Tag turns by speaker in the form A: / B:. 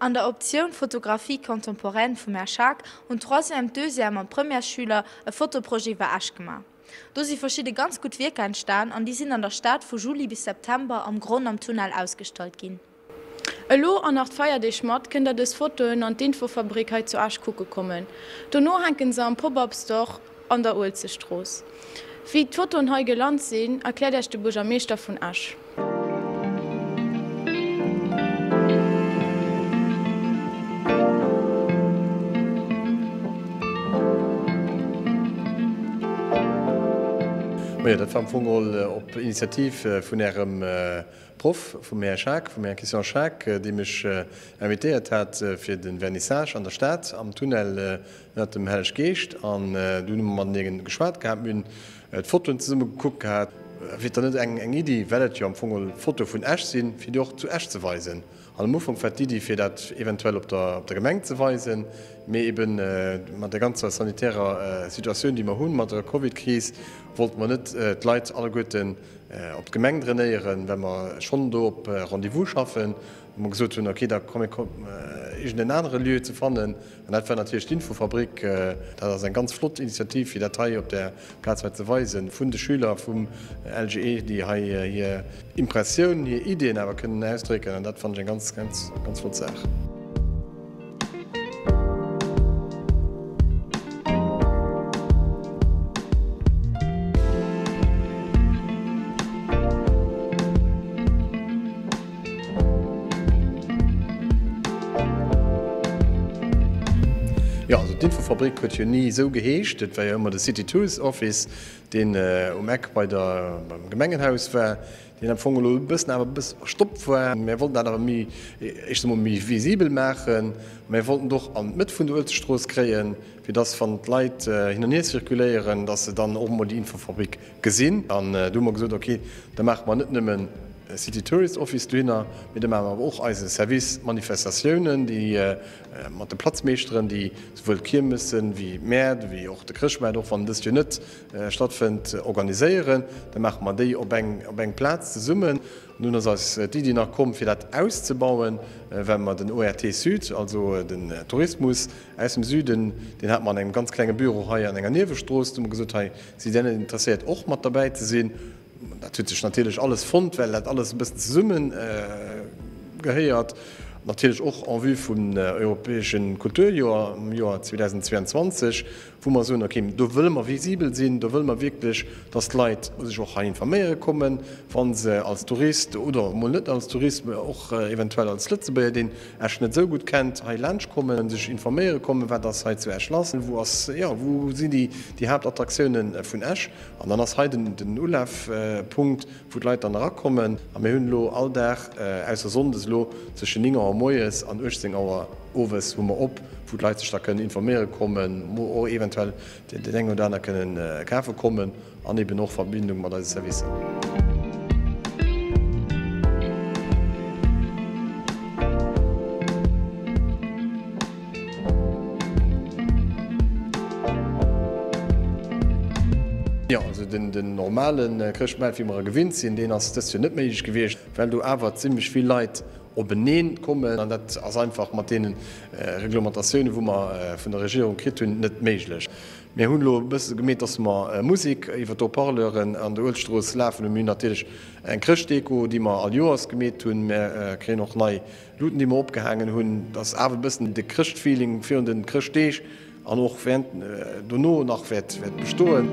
A: An der Optioun Photographie contemporaine vum Här Schaack hunn d'Troisième, d'Deuxième an d'Premièresschüler e Fotoprojet iwwer Esch gemaach. Do si verschidde ganz gutt Wierker entstan an déi sinn an der Stad vu Juli bis September am Gronn am Tunnel ausgestallt ginn.
B: Elo an nach d'Feierdeeg mat kënnt der dës Fotoen an d'Infofabrik hei zu Esch kucke kommen. Dono hänken se am Pop-Up Store an der Uelzechtstrooss. Wéi d'Fotoen hei gelant sinn, erkläert Iech de Buergermeeschter vun Esch.
C: Majo, dat war am Fong geholl op Initiativ vun Ärem Proff, vum Här Schaack, vum Här Christian Schaack, dee mech invitéiert hat fir de Vernissage an der Stad am Tunnel ënnert dem Helleg Geescht. An du hu mer matenee geschwat gehat, mir hunn d'Fotoen zesumme gekuckt gehat. Wier et dann net eng Iddi, well et jo am Fong geholl Fotoe vun Esch sinn, fir déi och zu Esch ze weisen? An am Ufank war d'Iddi, fir dat eventuell op der Gemeng ze weisen, mee eben mat der ganzer sanitärer Situatioun, déi mer hunn, mat der Covid-Kris, wollte mer net d'Leit alleguerten op d'Gemeng drainéieren, well mer schonn do op Rendez-vous schaffen, wou mer gesot hunn, okay, da komm mir iergend en anere Lieu ze fannen. An dat war natierlech d'Infofabrik. Dat ass eng ganz flott Initiativ, fir dat hei op där Plaz hei ze weisen, vun de Schüler vum LGE, déi hei hir Impressioun, hir Iddien awer kënnen ausdrécken. An dat fannen ech eng ganz, ganz, ganz flott Saach. Jo, also d'Infofabrik huet jo ni esou geheescht. Et war jo ëmmer de City Tourist Office, deen um Eck bei der, beim Gemengenhaus war, deen am Fong elo e bëssen awer e bësse verstoppt war. Mär wollten dat awer méi, ech soe mol, méi visibel maachen. Mär wollten et och an d'Mëtt vun der Uelzechtstrooss kréien, fir dass, wann d'Leit hin an hier zirkuléieren, dass se dann och emol déi Infofabrik gesinn. An du hu mer gesot, ok, da maache mer net nëmmen e City Tourist Office dohinner, mee da maache mer awer och eise Service Manifestatiounen, déi mat de Platzmeeschteren, déi souwuel d'Kiermessen wéi d'Mäert, wéi och de Chrëschtmaart, och wann en dëst Joer net stattfënnt, organiséieren. Da maache mer déi op eng op eng Plaz zesummen. An dunn ass eis d'Iddi nach komm, fir dat auszebauen, well mer den ORT Sud, also den Tourismus aus dem Süden, deen hate mer an engem ganz klenge Büro hei an enger Niewestrooss. Du hu mer gesot, hei, Sidd Dir net interesséiert och mat derbäi ze sinn? Dat huet sech natierlech alles fonnt, well dat alles e bëssen zesumme gehéiert. Natierlech och en vue vum europäesche Kulturjoer am Joer 2022, wou mer soen, okay, do wëlle mer visibel sinn, do wëlle mer wierklech, dass d'Leit sech och hei informéiere kommen, wa se als Tourist oder emol net als Tourist, mä och eventuell als Lëtzebuerger, deen Esch net esou gutt kennt, hei laanscht kommen, sech informéiere kommen, wat ass hei zu Esch lass, wou ass, jo, wou sinn déi, déi Haaptattraktiounen vun Esch. An dann ass hei den, den Ulafpunkt, wou d'Leit dann erakommen. A mir hunn elo all Dag, ausser sonndes elo, zwëschen 9 Auer moies an 18 Auer owes hu mer op, wou d'Leit sech da kënnen informéiere kommen, och eventuell dat eng oder aner kënnen kafe kommen. An eben och Verbindung mat eise Servicer. Jo, also den normale Chrëschtmaart, wéi mer e gewinnt sinn, deen ass dëst Joer net méiglech gewiescht, well do awer zimmlech vill Leit openeen kommen. An dat ass einfach mat deene Reglementatiounen, wou mer vun der Regierung kritt hunn, net méiglech. Mir hunn elo e bësse gemeet, dass mer Musek iwwer d'Haut-parleuren an der Uelzechtstrooss lafen hunn. Mir hunn natierlech eng Chrëschtdeko, déi mer all Joers gemeet hunn. Mir kréien och nei Luuten, déi mer opgehaangen hunn, dass awer e bëssen de Chrëschtfeeling virun de Chrëschtdeeg an och während dono nach wäert bestoen.